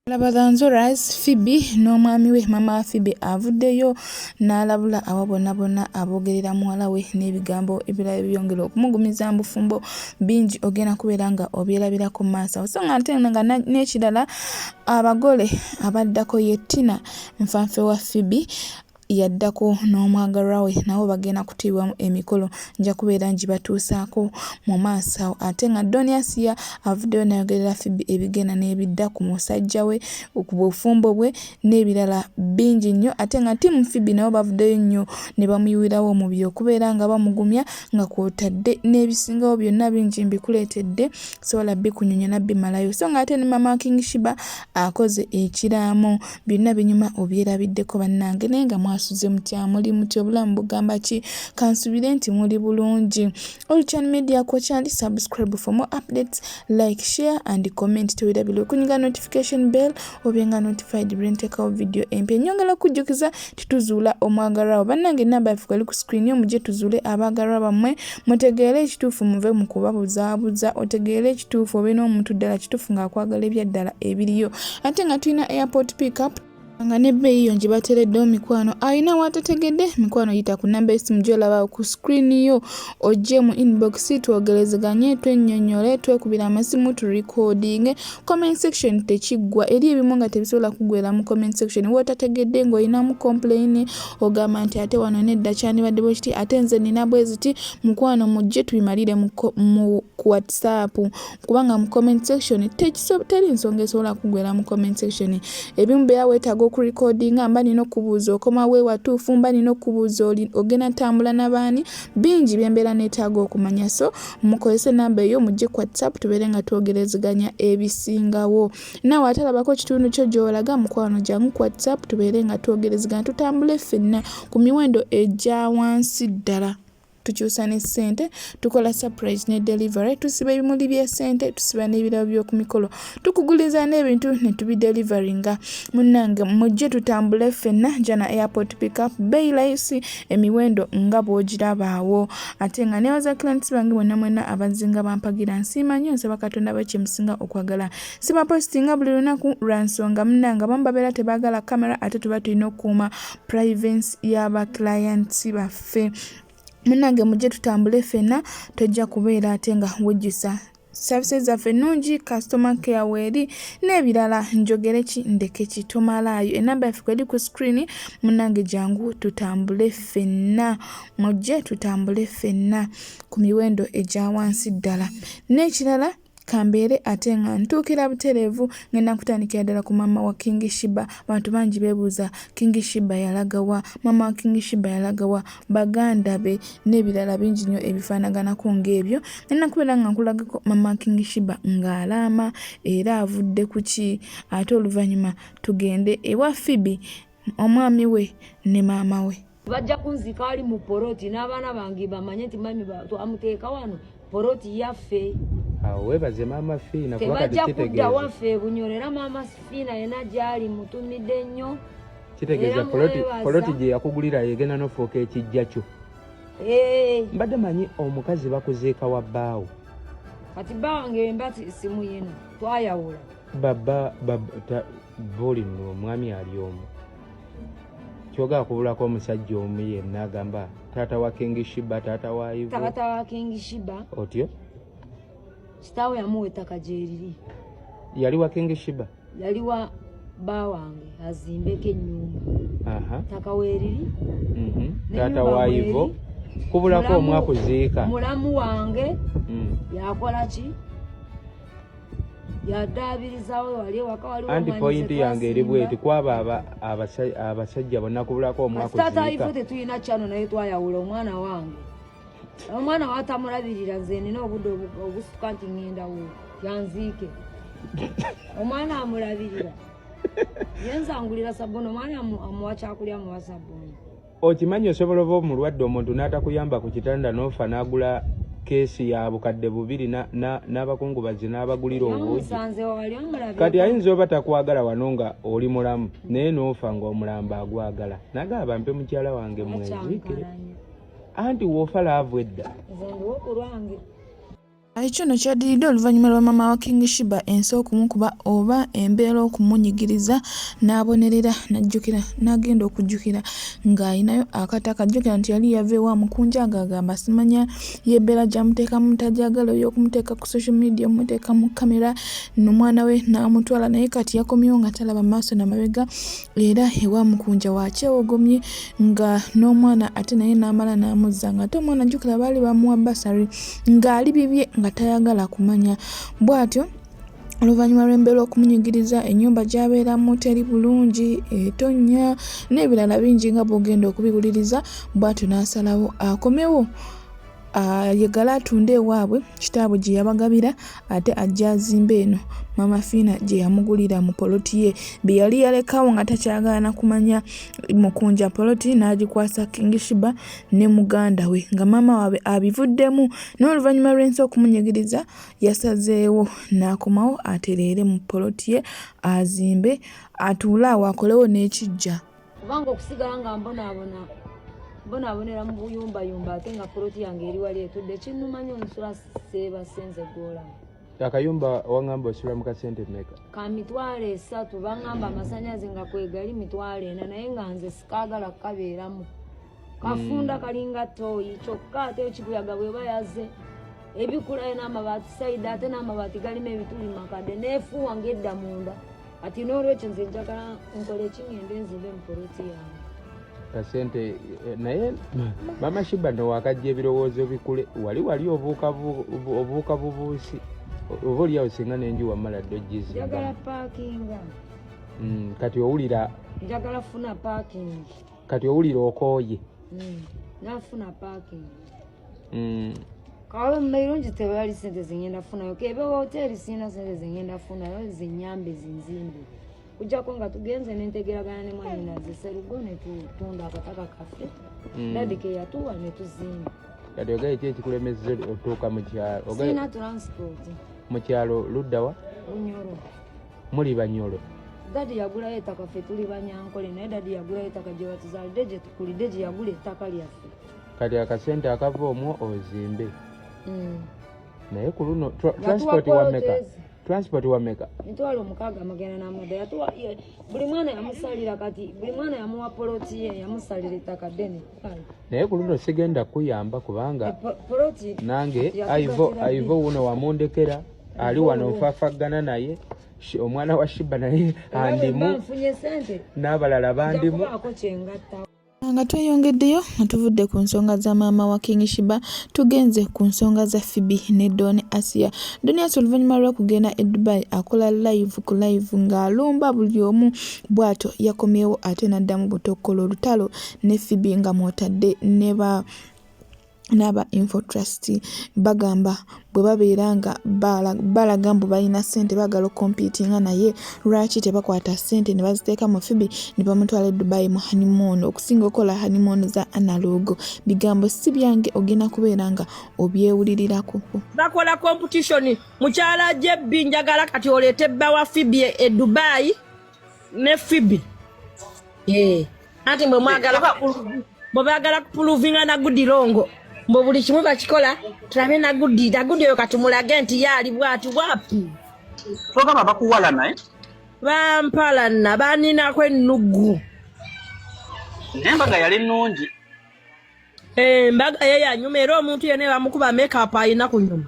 Laba Dhanzoras, Phoebe n'omwami we maama wa Phoebe avuddeyo n'alabula abo bonna bonna aboogerera muwala we n'ebigambo ebirala ebyongera okumugumiza mu bufumbo bingi ogenda kubeera nga obyerabirako mu maaso awo so nga ate nga n'ekirala abagole abaddako ye Tina nfanfe wa Phoebe yaddako n'omwagalwa we nabo bagenda kutiibwamu emikolo nja kubeera ngibatuusaako mu maaso awo ate nga Don Asiya avuddeyo n'ayogerera Phoebe ebigenda n'ebidda ku musajja we ku bufumbo bwe n'ebirala bingi nnyo ate nga ttiimu Phoebe nabo bavuddeyo nnyo ne bamuyiwirawo omubiri okubeera nga bamugumya nga kw'otadde n'ebisingawo byonna bingi mbikuleetedde sobola bikunyumya nabbimalayo so nga ate ne maama King Shiba akoze ekiraamo Byonna binyuma obyerabiddeko bannange naye nga mwasuze mutya muli mutya obulamu bugamba ki kansubire nti muli bulungi Olchan Media kwokyali subscribe for more updates like share and comment tewerabira okunyiga notification bell obenga notified bwe nteekawo video empya nyongera okujjukiza tituzuula omwagalwa wo bannange enamba yaffe kweri ku screen yo mujje tuzuule abaagalwa bammwe mutegeere ekituufu muve mu kubabuzaabuza otegeere ekituufu obe n'omuntu ddala kituufu ng'akwagala ebyaddala ebiriyo ate nga tulina airport pickup nga n'ebbeeyi yo ngibateereddewo mikwano alina watategedde mikwano yita ku namba y'essimu gy'olaba ku screen yo ojje mu inbox twogerezeganye twennyonnyole twekubire amasimu turecordinge comment section tekiggwa eri ebimu nga tebisobola kuggwera mu comment section wotategedde ng'olinamu complain ogamba nti ate wano nedda kyandibadde bwe kiti ate nze nina bwe ziti mukwano mujje tubimalire mu, mu ku whatsapp kubanga mu comment section teri nsonga esobola kuggwera mu comment section ebimu beera weetaaga okurecordinga mba nina okubuuza okomawo ewatuufu mba nina okubuuza ogenda tambula nabaani bingi byembeera neetaaga okumanya so mukozese namba eyo mujje ku whatsapp tubeere nga twogerezeganya ebisingawo naawe atalabako kitundu kyo gy'olaga mukwano jangu ku whatsapp tubeere nga twogerezeganya tutambule ffenna ku miwendo egya wansi ddala tukyusa ne ssente tukola surprise ne delivery tusiba ebimuli by'essente tusiba n'ebirabo by'oku mikolo tukuguliza n'ebintu ne tubideliveringa munnange mujje tutambule ffenna jana airport pickup bbeeyi layisi emiwendo nga bw'ogirabaawo ate nga nebaza clients bange mwena mwena abazinga bampagira nsiima nnyo nsaba katonda bawe kyemusinga okwagala sibapositinga buli lunaku lwa nsonga munnange abamu babeera tebaagala kamera ate tuba tulina okukuuma privacy y'aba clients baffe munnange mujje tutambule ffenna tojja kubeera ate nga wejjusa services zaffe nnungi customer care weeri n'ebirala njogere ki ndeke ki tomalaayo enamba yaffe kweri ku screen munnange jangu tutambule ffenna mujje tutambule ffenna ku miwendo egya wansi ddala n'ekirala kambeere ate nga ntuukira butereevu ngenda kutandikira ddala ku maama wa King Shiba bantu bangi beebuuza King Shiba yalagawa maama wa King Shiba yalagawa baganda be n'ebirala bingi nnyo ebifaanaganako ng'ebyo ngenda kubeera nga nkulagako maama King Shiba ng'alaama era avudde ku ki ate oluvannyuma tugende ewa Phoebe omwami we ne maama we. Bajja kunzika ali mu poloti n'abaana bange bamanye nti mami twamuteeka wano poloti yaffe. Awo webaze maama Fiina kuba kati kitegeeza. Tebajja kudda waffe Bunyoro era maama Fiina yena gy'ali mutumidde nnyo. Kitegeeza poloti gye yakugulira yegenda n'ofuuka ekijja kyo. Eh. Mbadde manyi omukazi bakuziika wa bbaawo. Kati bba wange mba simuyina twayawula. Baba buli nno omwami ali omu. Kyogala kubulako omusajja omu yenna agamba taata wa King Shiba taata wa Ivo. Taata wa King Shiba. Otyo? Kitaawe yamuwa ettaka gyeriri. Yali wa King Shiba? Yali wa bba wange azimbeko ennyumba. Ttaka weeriri. Taata wa Ivo. Kubulako omu akuziika. Mulamu wange yakola ki? Yaddaabirizawo wali ewaka waliwo Anti pointi yange eri bweti kwaba abasajja bonna kubulako omu akuziika. Taata Ivo tetulina kyano naye twayawula omwana wange. Omwana watamulabirira nze nina obudde obusituka nti ŋŋenda wo yanziike. Omwana amulabirira. Ye nze angulira sabbuuni omwana amuwa kyakulya amuwa sabbuuni. Okimanyi osobola oba omulwadde omuntu n'atakuyamba ku kitanda n'ofa n'agula keesi ya bukadde bubiri n'abakungubazi n'abagulira obuugi. Kati ayinza oba takwagala wano nga oli mulamu naye n'ofa ng'omulambo agwagala. Nagamba mpe mukyala wange mweziike. Anti woofa laavu edda. Nze ndiwo ku lwange. Ekyo nno kyaddiridde oluvannyuma lwa maama wa King Sheebah ensi okumukuba oba embeera okumunyigiriza n'abonerera n'ajjukira n'agenda okujjukira ng'alinayo akataka. Jjukira nti yali yava ewa Mukunja ng'agamba simanya y'embeera gy'amuteekamu tagyagala ey'okumuteeka ku social media omuteeka mu kkamera n'omwana we n'amutwala naye kati yakomyewo nga talaba maaso na mabega era ewa Mukunja wakyewogomye nga n'omwana ate naye n'amala n'amuzza nga ate omwana jjukira baali bamuwa basary ng'ali bibye nga tayagala kumanya bw'atyo oluvannyuma lw'embeera okumunyigiriza ennyumba gy'abeeramu teri bulungi etonnya n'ebirala bingi nga bw'ogenda okubiwuliriza bw'atyo n'asalawo akomewo ayagala atunde ewaabwe kitaabwe gye yabagabira ate ajja azimbe eno maama Fiina gye yamugulira mu poloti ye bye yali yalekawo nga takyagala na kumanya mukunja poloti n'agikwasa King Shiba ne muganda we nga maama waabwe abivuddemu n'oluvannyuma lw'ensi okumunyigiriza yasazeewo n'akomawo atereere mu poloti ye azimbe atuule awo akolewo n'ekiggya. Kubanga okusigala nga mbonaabona mbonaabonera mu buyumbayumba ate nga poloti yange eri wali etudde kinnuma nnyo nsula seebase nze gw'olaba. Akayumba wangamba osula mu kasente meka? Ka 30,000 bangamba amasanyaze nga kwegali 40,000 naye nga nze sikaagala kukabeeramu. Kafunda kalinga ttooyi kyokka ate ekibuyaga bw'eba yazze ebikulayo n'amabaati sayidi ate n'amabaati galimu ebituli makadde n'efuuwa ng'edda munda. Kati n'olwekyo nze njagala nkole ki ngende nzimbe mu poloti yange. Kasente naye mama Shiba no wakajja ebirowoozo bikule wali wali obuuka bubuusi oba oliawo singa n'enju wamala dda ogizimba. Njagala paakinga. Kati owulira njagala funa parking. Kati owulira okooye. Nafuna parking. Kawe mmeirungi tewali sente zingenda funayo kebe hoteli sina sente zingenda funayo zinyambe zinzimbe kujjako nga tugenze nentegeragana ne mwanyinaze Serugo ne tutunda akataka kaffe dadi ke yatuwa ne tuzimba. Kati ogaye ki ekikulemezza otuuka mu kyalo? Sina transport. Mu kyalo luddawa? Bunyoro. Muli Banyoro? Dadi yagulayo ettaka ffe tuli Banyankole naye dadi yagulayo ettaka gye batuzaalidde gye tukulidde gye yagula ettaka lyaffe. Kati akasente akava omwo ozimbe. Naye ku luno transport wa meka? Transport wa meka? 600 magenda n'amadda. Yatuwa buli mwana yamusalira kati buli mwana yamuwa poloti ye yamusalira ettaka ddene. Naye ku luno sigenda kuyamba kubanga poloti nange Aivo wuno wamundekera ali wano nfafaggana naye omwana wa Shiba naye andimu n'abalala bandimu. Nga tweyongeddeyo nga tuvudde ku nsonga za maama wa King Shiba tugenze ku nsonga za Phoebe ne Don Asia. Don Asia oluvannyuma lw'okugenda e Dubai akola live ku live ng'alumba buli omu bw'atyo yakomyewo ate n'addamu buto okukola olutalo ne Phoebe nga mw'otadde ne ba n'aba Infotrust bagamba bwe babeera nga balaga mbu balina ssente baagala okukompiitinga naye lwaki tebakwata ssente ne baziteeka mu Phoebe ne bamutwala e Dubai mu honeymoon okusinga okukola honeymoon za analogo. Bigambo si byange ogenda kubeera nga obyewulirirako. Bakola competition mukyala JB njagala kati oleete bba wa Phoebe e Dubai ne Phoebe. Anti mwe mwagala bwe baagala kupuluvinga na gudilongo mbu buli kimu bakikola tulabe na gudi na gudi oyo katumulage nti ye ali bwati wapi. Togamba bakuwalana eh? Bampalana baninako ennugu. Naye embaga yali nnungi. Embaga ye yanyuma era omuntu yenna bamukuba makeup alina kunyuma.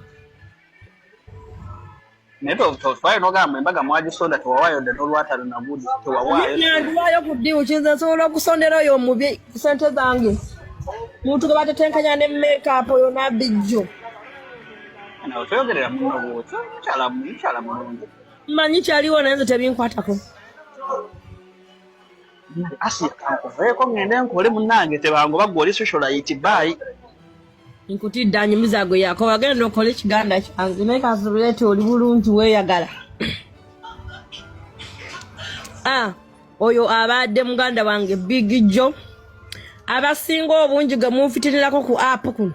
Naye tofaayo n'ogamba embaga mwagisonda tewawaayo dda n'olwatalo na gudi tewawaayo. Nyandiwaayo ku ddiiwu kinze nsobola okusondera oyo omubi sente zange. Muntu gwe batetenkanya ne makeup oyo n'abijjo. Nawe toyogerera munno bw'otyo, mukyala mulungi. Mmanyi kyaliwo naye nze tebinkwatako. Asia kankuveeko ngende nkole munnange tebangoba ggwe oli socialite bye. Nkutidde anyumiza gwe yakoba genda okole ekiganda kyange naye kansuubire nti oli bulungi weeyagala. Oyo abadde muganda wange Big Joe abasinga obungi gwe munfitirirako ku app kuno.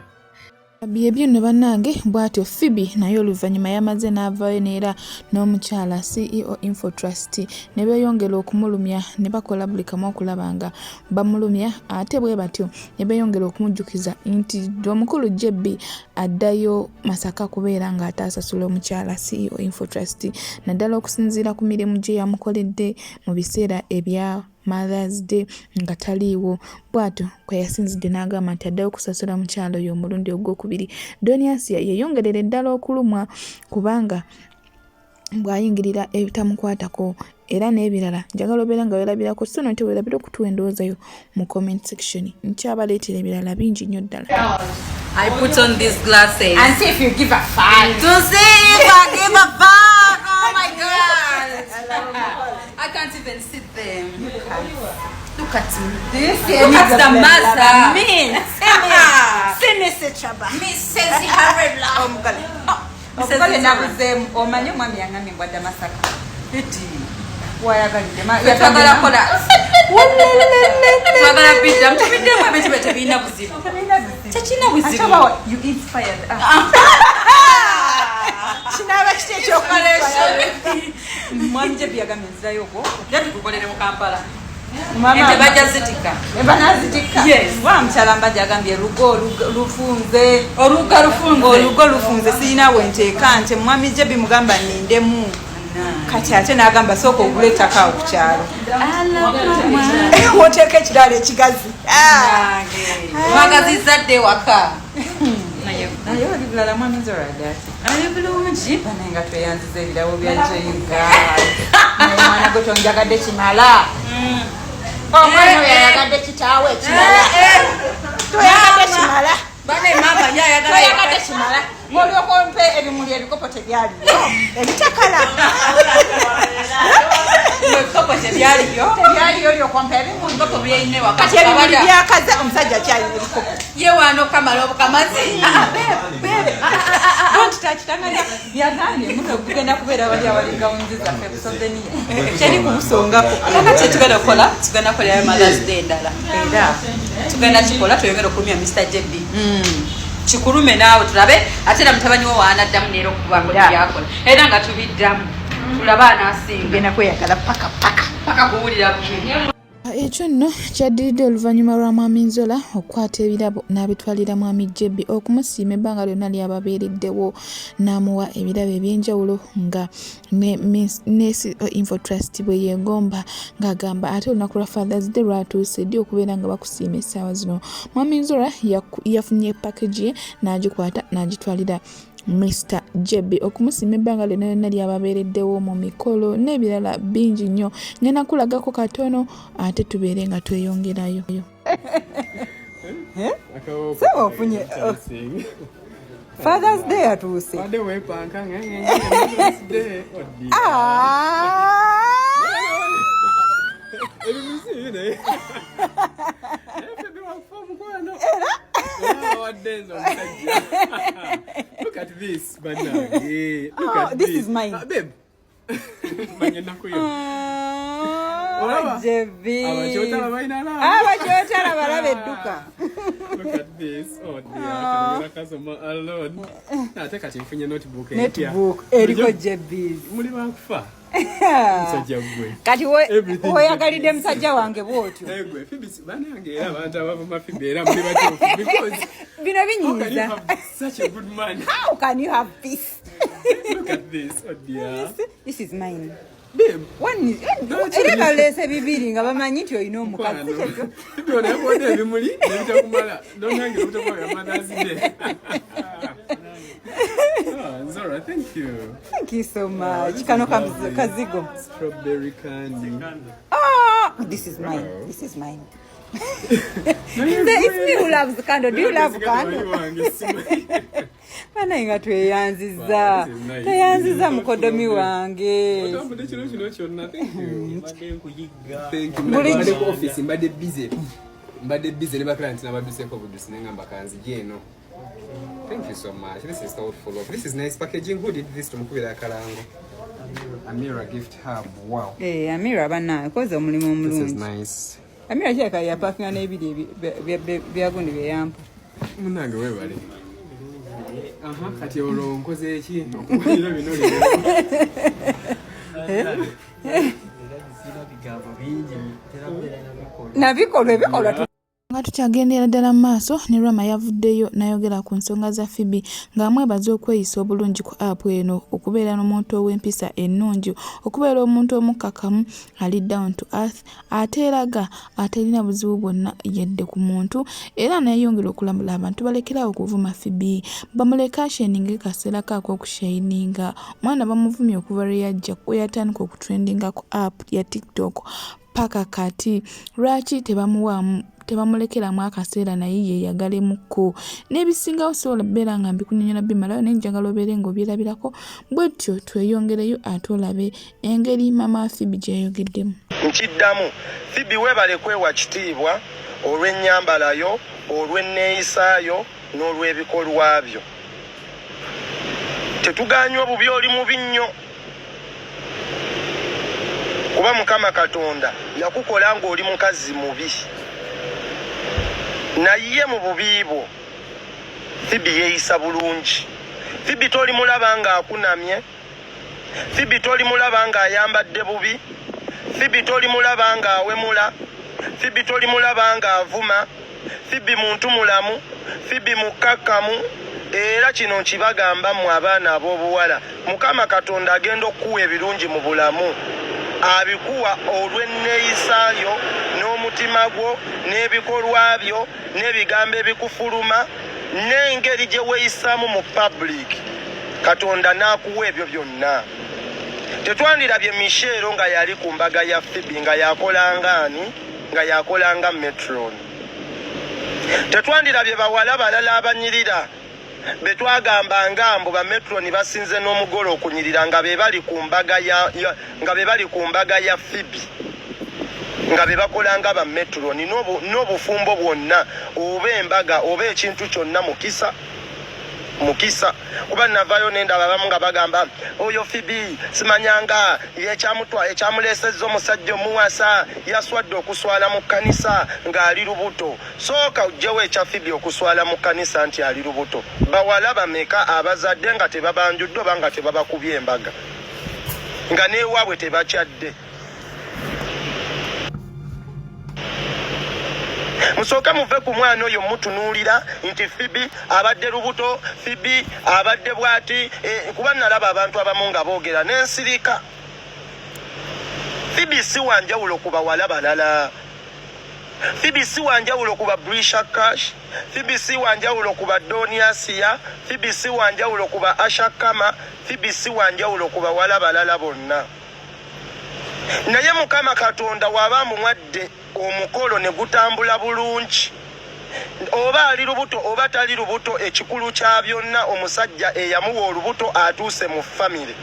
Byebyo nno bannange, bw'atyo Phoebe naye oluvannyuma yamaze n'avaayo n'era n'omukyala CEO Infotrust ne beeyongera okumulumya ne bakola buli kamu okulaba nga bamulumya ate bwe batyo ne beeyongera okumujjukiza nti omukulu JB addayo Masaka kubeera ng'ate asasula omukyala CEO Infotrust naddala okusinziira ku mirimu gye yamukoledde mu biseera ebya Mother's Day nga taliiwo. Bw'atyo kwe yasinzidde n'agamba nti addayo okusasula mukyala oyo omulundi ogwokubiri. Don Asia yeeyongerera ddala okulumwa kubanga bw'ayingirira ebitamukwatako era n'ebirala njagala obeera nga weerabirako so no teweerabira okutuwa endowooza yo mu comment section nkyabaleetera ebirala bingi nnyo ddala. I put on these glasses. And see if you give a fuck. To see if I give a fuck. Oh my God. I can't even see them. Look at me. This Look at the mother. Me. See me, Sechaba. Mrs. Harela. Omugole. Omugole nabuzeemu omanyi omwami yangambye mbwadde Masaka. Wayagalidde. Twagala kola. Twagala bidda. Mutubiddemu ebintu bye tebirina buzibu. Tekirina buzibu. You inspired us. Kinaaba kiti ekyokukola? Mwami Jebi yagambye nzirayo okwo. Era tukukolere mu Kampala. Mama. Ente bajja zitikka. Banazitikka. Yes. Wa mukyala Mbajja agambye lugo lufunze. Oluga lufunze. Olugo lufunze sirina we nteeka nte mwami Jebi mugamba nindemu. Kati ate n'agamba sooka ogule ettaka awo ku kyalo. Woteeka ekiraalo ekigazi. Mwagazizadde waka. Naye oli bulala mwami Nzora ati. Ali bulungi. Banaye nga tweyanziza ebirabo bya Jeyuga. Naye mwana gwe tonjagadde kimala. Omwana oyo ayagadde kitaawe ekimala. Toyagadde kimala. Bane mama ye ayagala. Toyagadde kimala. Olyoka ompe ebimuli ebikopo tebyaliyo. Ebitakala. Ebikopo tebyaliyo. Tebyaliyo olyoka ompe ebimuli. Ebikopo byeyina ewaka. Kati ebimuli byakaze omusajja akyalina ebikopo. Ye wano kamala obukamazi. Don't touch tanganya. Yagambye muno gugenda kubeera wali awali gawunzi zaffe busoveniya. Teri kubusongako. Kakati tugenda kukola tugenda kukolerayo Mother's Day endala. Era Tugenda kikola tweyongere okulumya Mr. JB. Kikulume naawe tulabe ate era mutabani wo waanaddamu neera okubaako byakola. Era nga tubiddamu tulabe anaasinga genda kweyagala paka paka. paka kuwulira bubi. Ekyo nno kyaddiridde oluvannyuma lwa Mwami Nzola okukwata ebirabo n'abitwalira Mwami Jebbi okumusiima ebbanga lyonna ly'ababeereddewo n'amuwa ebirabo eby'enjawulo nga ne ne Infotrust bwe yeegomba ng'agamba ate olunaku lwa Father's Day lwatuuse ddi okubeera nga bakusiima essaawa zino. Mwami Nzola yafunye package ye n'agikwata n'agitwalira Mr. Jebbi okumusiima ebbanga lyonna lyonna ly'ababeereddewo mu mikolo n'ebirala bingi nnyo. Ngenda kulagako katono ate tubeere nga tweyongerayo. Sebo ofunye Father's Day atuuse. Wadde weepanka nga Mother's Day. Oh dear. Ebimusi naye. Naye Phoebe wakufa omukwano. Era wadde nze omusajja. Look at this, bannange. Look Oh, at this this. is mine. Ah, babe. Manya ennaku yo. Olaba? Jebi. Abakyotala balina love. Abakyotala balaba edduka. Look at this. Oh dear. Kano kasoma alone. Ate kati nfunye notebook empya. Netbook eriko Jebi. Muli bakufa. Musajja gwe. Kati Everything weyagalidde Jebi. musajja wange bw'otyo. Naye gwe Phoebe bannange era abantu abavuma Phoebe era muli batuufu because Bino how can you binyiiza. have such a good man? How can you have peace? Look at this. Oh dear. This is mine. Babe. One is- Don't era you- baleese bibiri nga bamanyi nti olina omukazi. Mukwano. Phoebe ono yakuwadde ebimuli nebitakumala. Nonange obutakuwa ya Mother's Day. Oh, Zora, thank you. Thank you so much. This Kano is lovely. kazigo. Strawberry candy. Ah, this is mine. This is mine. Naye It's me who loves candle. Do you love candle? wange simanyi. Banaye nga tweyanziza. Wow, this is nice. Tweyanziza This is mukodomi thoughtful of you. wange. Otambudde kiro kino kyonna. Thank you. Thank you. Bulijjo. Mbadde ku office mbadde busy. Mbadde busy ne ba client nabadduseeko obuddusi ne ngamba kanzije eno. Thank you so much. This is thoughtful of. This is nice packaging. Who did this? Tumukubira akalango. Amira Gift Hub. Wow. Eh, Amira bannange koze omulimu This is omulungi. nice. Amira kirabika yapakinga n'ebiri byagundi bye yampa. Munange weebale. Kati olwo nkoze eki okuwulira bino leero? Nabikolwa ebikolwa. Nga tukyagendera ddala mu maaso ne Rama yavuddeyo n'ayogera ku nsonga za Phoebe ng'amwebaza okweyisa obulungi ku app eno, okubeera n'omuntu ow'empisa ennungi, okubeera omuntu omukkakkamu ali down to earth ateeraga atalina buzibu bwonna yadde ku muntu era neyongera okulamula abantu balekere awo okuvuma Phoebe bamuleke ashayininge kaseera ke ak'okushayininga. Omwana bamuvumye okuva lwe yajja we yatandika okutrendinga ku app ya TikTok paka kati lwaki tebamuwaamu tebamulekeramu akaseera naye yeeyagalemukko n'ebisingawo sobola beera nga mbikunyonyola bimalayo naye njagala obeere ng'obyerabirako bwetyo tweyongereyo ate olabe engeri mama Phoebe gyeyayogeddemu. Nkiddamu, Phoebe weebale kwewa kitiibwa olw'ennyambala yo, olw'enneeyisa yo n'olw'ebikolwa byo. Tetugaanye obubi oli mubi nnyo kuba Mukama Katonda yakukola ng'oli mukazi mubi, naye mu bubi bwo Phoebe yeeyisa bulungi. Phoebe tolimulaba ng'akunamye, Phoebe tolimulaba ng'ayambadde bubi, Phoebe tolimulaba ng'awemula, Phoebe tolimulaba ng'avuma. Phoebe muntu mulamu, Phoebe mukkakkamu era kino nkibagamba mmwe abaana ab'obuwala, Mukama Katonda agenda okukuwa ebirungi mu bulamu. Abikuwa olw'enneeyisa yo n'omutima gwo n'ebikolwa byo n'ebigambo ebikufuluma n'engeri gye weeyisaamu mu public. Katonda n'akuwa ebyo byonna. Tetwandirabye Michelle nga yali ku mbaga ya Phoebe nga yakola ng'ani? Nga yakola nga metron. Tetwandirabye bawala balala abanyirira be twagamba nga mbu ba metron basinze n'omugole okunyirira nga be bali ku mbaga ya, ya, nga be bali ku mbaga ya Phoebe nga be bakola nga ba metron n'obufumbo bwonna oba embaga oba ekintu kyonna mukisa mukisa kuba navayo nendaba abamu nga bagamba oyo Phoebe simanyanga yekyamutwa ekyamuleesezza omusajja omuwasa yaswadde okuswala mu kkanisa ng'ali lubuto. Sooka ojjewo ekya Phoebe okuswala mu kkanisa nti ali lubuto. Bawala bameka abazadde nga tebabanjudde oba nga tebabakubye embaga nga n'ewaabwe tebakyadde? Musooke muve ku mwana oyo mutunuulira nti Phoebe abadde lubuto, Phoebe abadde bwati e, kuba nalaba abantu abamu nga boogera n'ensirika. Phoebe si wa njawulo ku bawala balala. Phoebe si wa njawulo ku ba Brisha Cash. Phoebe si wa njawulo ku ba Doni Asia. Phoebe si wa njawulo ku ba Asha Kama. Phoebe si wa njawulo ku bawala balala bonna. Naye Mukama Katonda waba amuwadde omukolo ne gutambula bulungi, oba ali lubuto oba tali lubuto, ekikulu kya byonna omusajja eyamuwa olubuto atuuse mu famire.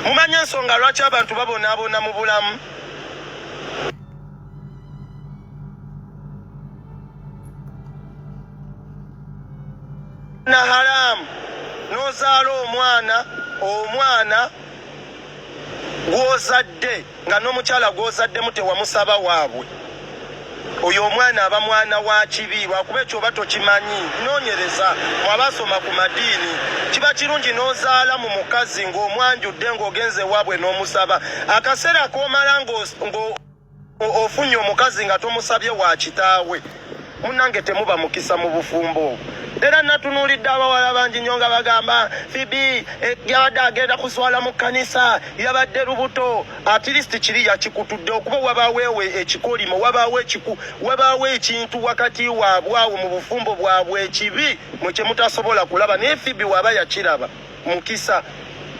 Mumanyi ensonga lwaki abantu babonaabona mu bulamu? Na haramu n'ozaala omwana, omwana gw'ozadde nga n'omukyala gw'ozaddemu tewamusaba waabwe, oyo omwana aba mwana wa kibi lwakuba ekyo oba tokimanyi. Noonyereza mu abaasoma ku madiini. Kiba kirungi n'ozaala mu mukazi ng'omwanjudde ng'ogenze ewaabwe n'omusaba. Akaseera k'omala ofunye omukazi nga tomusabye wa kitaawe, munange temuba mukisa mu bufumbo obwo. Era natunuulidde abawala bangi nnyo nga bagamba Phoebe yabadde agenda kuswala mu kkanisa, yabadde lubuto. At least kiri yakikutudde okuba wabaawo ewe ekikolimo, wabaawo ekiku, wabaawo ekintu wakati waabwe awo mu bufumbo bwabwe ekibi mwe kye mutasobola kulaba. Naye Phoebe waba yakiraba mukisa,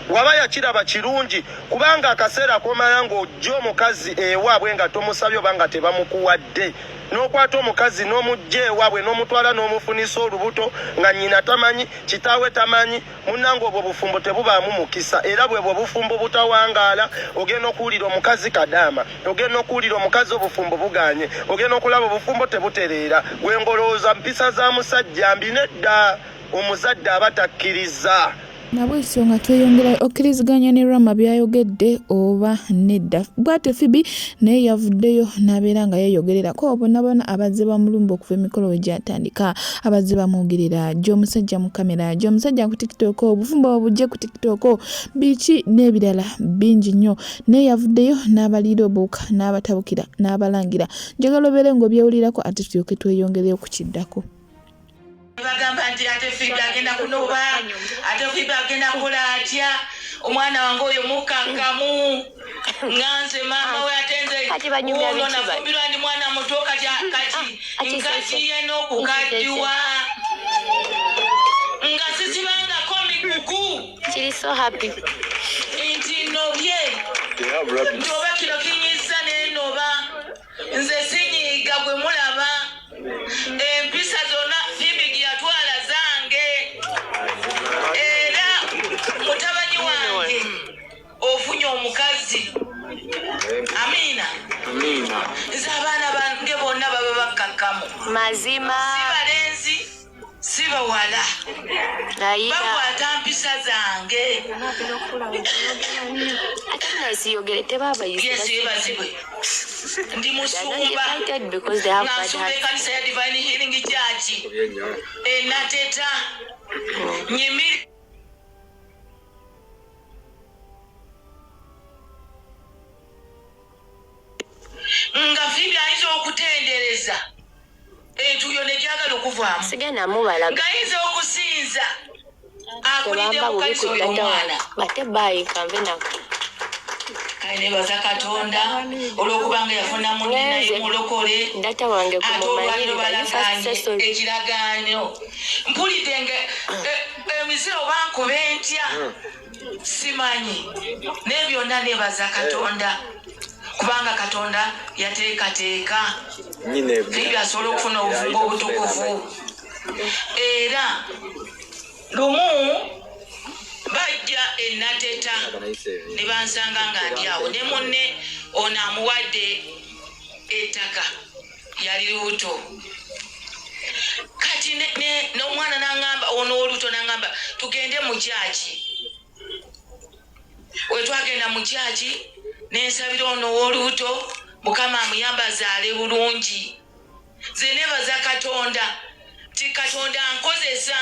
waba yakiraba kirungi, kubanga akaseera komala ng'ojja omukazi ewaabwe nga tomusabye oba nga tebamukuwadde, n'okwata omukazi n'omujja ewaabwe n'omutwala n'omufunisa olubuto nga nnyina tamanyi, kitaawe tamanyi, munnange obwo obufumbo tebubaamu mukisa, era bwebwo obufumbo butawangaala. Ogenda okuwulira omukazi kadaama, ogenda okuwulira omukazi obufumbo buganye, ogenda okulaba obufumbo tebutereera. Gwe ng'olowooza mpisa za musajja mbi, nedda, omuzadde aba takkiriza. Nabwekityo nga tweyongera okkiriziganya ne Rama by'ayogedde oba nedda. Bw'atyo Phoebe naye yavuddeyo n'abeera nga yeeyogererako bonna bona abazze bamulumba okuva emikolo we gyatandika, abazze bamwogerera gy'omusajja mu kamera, gy'omusajja ku TikTok, obufumbo bujje ku TikTok, biki n'ebirala bingi nnyo. Naye yavuddeyo n'abaliira obuwuka n'abatabukira n'abalangira. Njagala obeere ng'obyewulirako ate tulyoke tweyongereyo ku kiddako. Bagamba nti ate Phoebe agenda kunoba, ate Phoebe agenda kukola atya? Omwana wange oyo mukakkamu nga nze maama we, ate nze uno nafumbirwa ndi mwana muto, kati kati nkatiye n'okukaddiwa nga sisibangako migugu. Kiri so happy. Nti nobye nti oba kino kinyiza nenoba. Nze sinyiiga gwe mulaba, empisa zonna Phoebe gye yatwala zange, era mutabanyi wange ofunye omukazi. Amiina. Nze abaana bange bonna baba bakkakkamu. Mazima. Si balenzi si bawala, bakwata mpisa zange. Yesu yebazibwe. Ndi musumba nga nsumba ekanisa ya Divine Healing Church enateta nyimiri. Nga Phoebe ayinza okutendereza entuyo negyagala okuvaamu, Sigenda mubalaga. Ng'ayinza okusinza akulidde Tebamba mu bubi kanisa ku oyo data omwana. wange. Bate baayi kanve nako. Kale nebaza Katonda olw'okubanga yafuna munne naye Ngenze. mulokole, Data wange ate olwaliro kumumalirira. You first balagaanye say sorry. ekiragaano. Mpulidde nga emizira oba nkube ntya simanyi, naye byonna nebaza Katonda kubanga Katonda yateekateeka Phoebe asobola okufuna obufumbo obutukuvu. Era lumu bajja enateta ne bansanga nga ndi awo ne munne ono amuwadde ettaka yali lubuto. Kati n'omwana n'aŋŋamba, ono olubuto n'aŋŋamba tugende mu kyaki. We twagenda mu kyaki ne nsabira ono ow'olubuto, Mukama amuyamba azaale bulungi. Nze nebaza Katonda nti Katonda nkozesa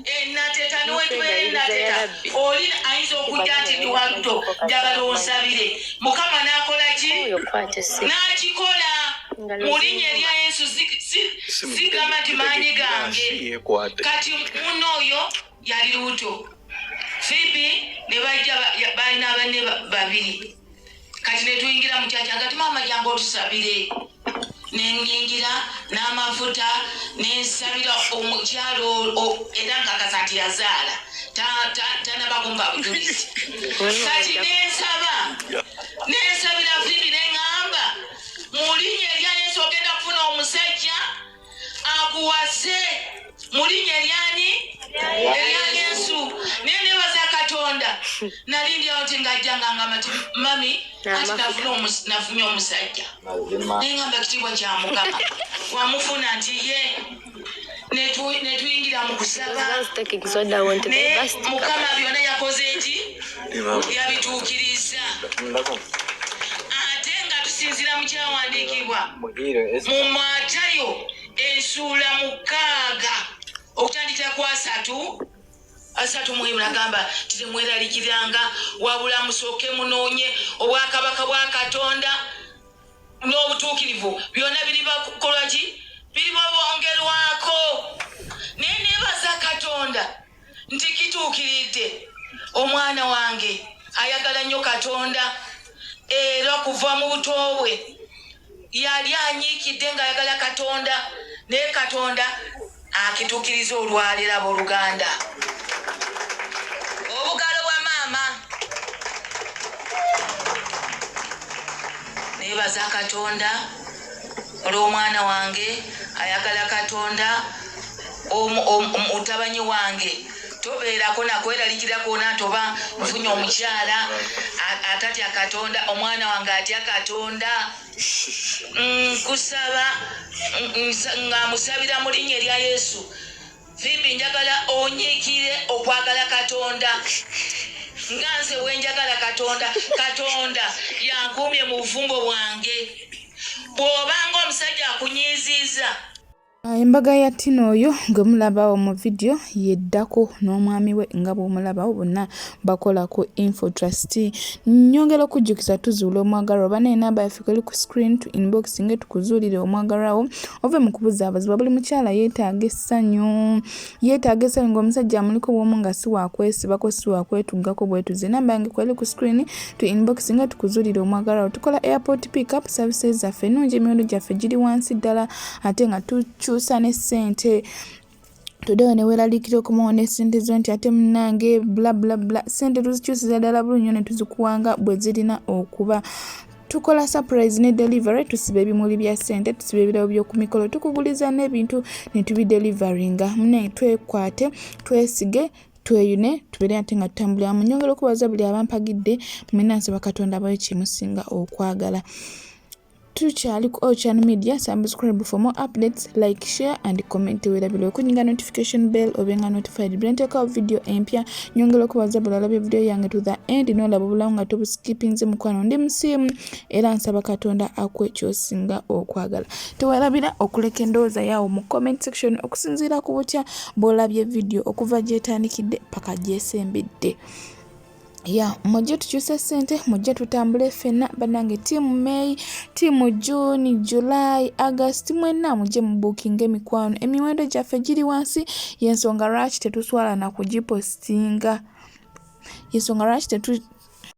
enateta niwetubeera enateta oli ayinza okujja nti ndi waluto njagala onsabire, Mukama n'akola ki? N'akikola mu linnya erya Yesu. Sigamba nti maanyi gange. Kati munno oyo yali lubuto, Phoebe ne bajja balina banne babiri. Kati ne tuyingira mu kyaki agati maama jangu otusabire, nenyingira n'amafuta nensabira omukyalo era nkakasa nti yazaala tanaba kumpa bujulizi. Kati nensaba nensabira Phoebe neŋŋamba mu linnya erya Yesu ogenda kufuna omusajja akuwase mu linnya eryani erya Yesu. Naye nebaza Katonda nali ndi awo nti ng'ajja nga ngamba nti mami ati nafunye omusajja, neŋŋamba ekitiibwa kya Mukama wamufuna nti ye netuyingira mu kusaba naye Mukama byonna yakoze eki yabituukiriza. Ate nga tusinziira mu kyawandiikibwa mu Matayo ensuula 6 okutandikira ku 33 muhimu nagamba nti temweralikiranga wabula musooke munoonye obwakabaka bwa Katonda n'obutuukirivu, byonna biribakolwa ki biribabongerwako. Naye nebaza Katonda nti kituukiridde. Omwana wange ayagala nnyo Katonda era kuva mu buto bwe yali anyiikidde ng'ayagala Katonda, naye Katonda akituukiriza olwaleero. Abooluganda, obugalo bwa maama, nebaza Katonda olw'omwana wange ayagala Katonda. Mutabanyi wange tobeerako nakweralikira kwona nti oba nfunye omukyala atatya Katonda. Omwana wange atya Katonda. Nkusaba nga musabira mu linnya erya Yesu. Phoebe njagala onyiikire okwagala Katonda nga nze wenjagala Katonda. Katonda yankuumye mu bufumbo bwange. Bw'obanga omusajja akunyiiziiza Embaga ya Tina oyo gwe mulabawo mu vidiyo yeddako n'omwami we nga bw'omulabawo bonna bakola ku Infotrust. Nnyongera okujjukiza tuzuula omwagalwa oba n'enamba yaffe kweri ku screen tu inbox nge tukuzuulire omwagalwa wo ove mu kubuzaabuzibwa. Buli mukyala yeetaaga essanyu, yeetaaga essanyu ng'omusajja amuliko bw'omu nga si wakwesibako si wakwetuggako bwetuzi. Enamba yange kweri ku screen tu inbox nga tukuzuulire omwagalwa wo. Tukola airport pick up services zaffe ennungi, emiwendo gyaffe giri wansi ddala ate nga tukyusa ne ssente todewo ne weeraliikira okomawo ne ssente zo nti ate munnange bla bla bla. Ssente tuzikyusiza ddala bulungi nnyo ne tuzikuwanga bwe zirina okuba. Tukola surprise ne delivery, tusiba ebimuli bya ssente, tusiba ebirabo by'oku mikolo, tukuguliza n'ebintu ne tubideliveringa. Munne twekwate, twesige, tweyune, tubeere ate nga tutambulira mu nyongera okubaza buli abampagidde mwenna nsaba Katonda abawe kyemusinga okwagala. Tukyali ku Ochan Media, subscribe for more updates, like, share and comment. Werabira okunyiga notification bell obenga notified bwe nteekawo video empya. Nyongera okubaza buli alabye video yange to the end n'olaba obulamu nga tobuskipinze. Mukwano ndi musiimu era nsaba Katonda akuwe ky'osinga okwagala. Tewerabira okuleka endowooza yaawo mu comment section okusinziira ku butya bw'olabye video okuva gy'etandikidde paka gy'esembedde. Ya mujje tukyuse ssente, mujje tutambule ffenna bannange. Tiimu May, tiimu June, July, August, mwenna mujje mubuukinga emikwano. Emiwendo gyaffe giri wansi, yensonga lwaki tetuswala na kugipositinga, yensonga lwaki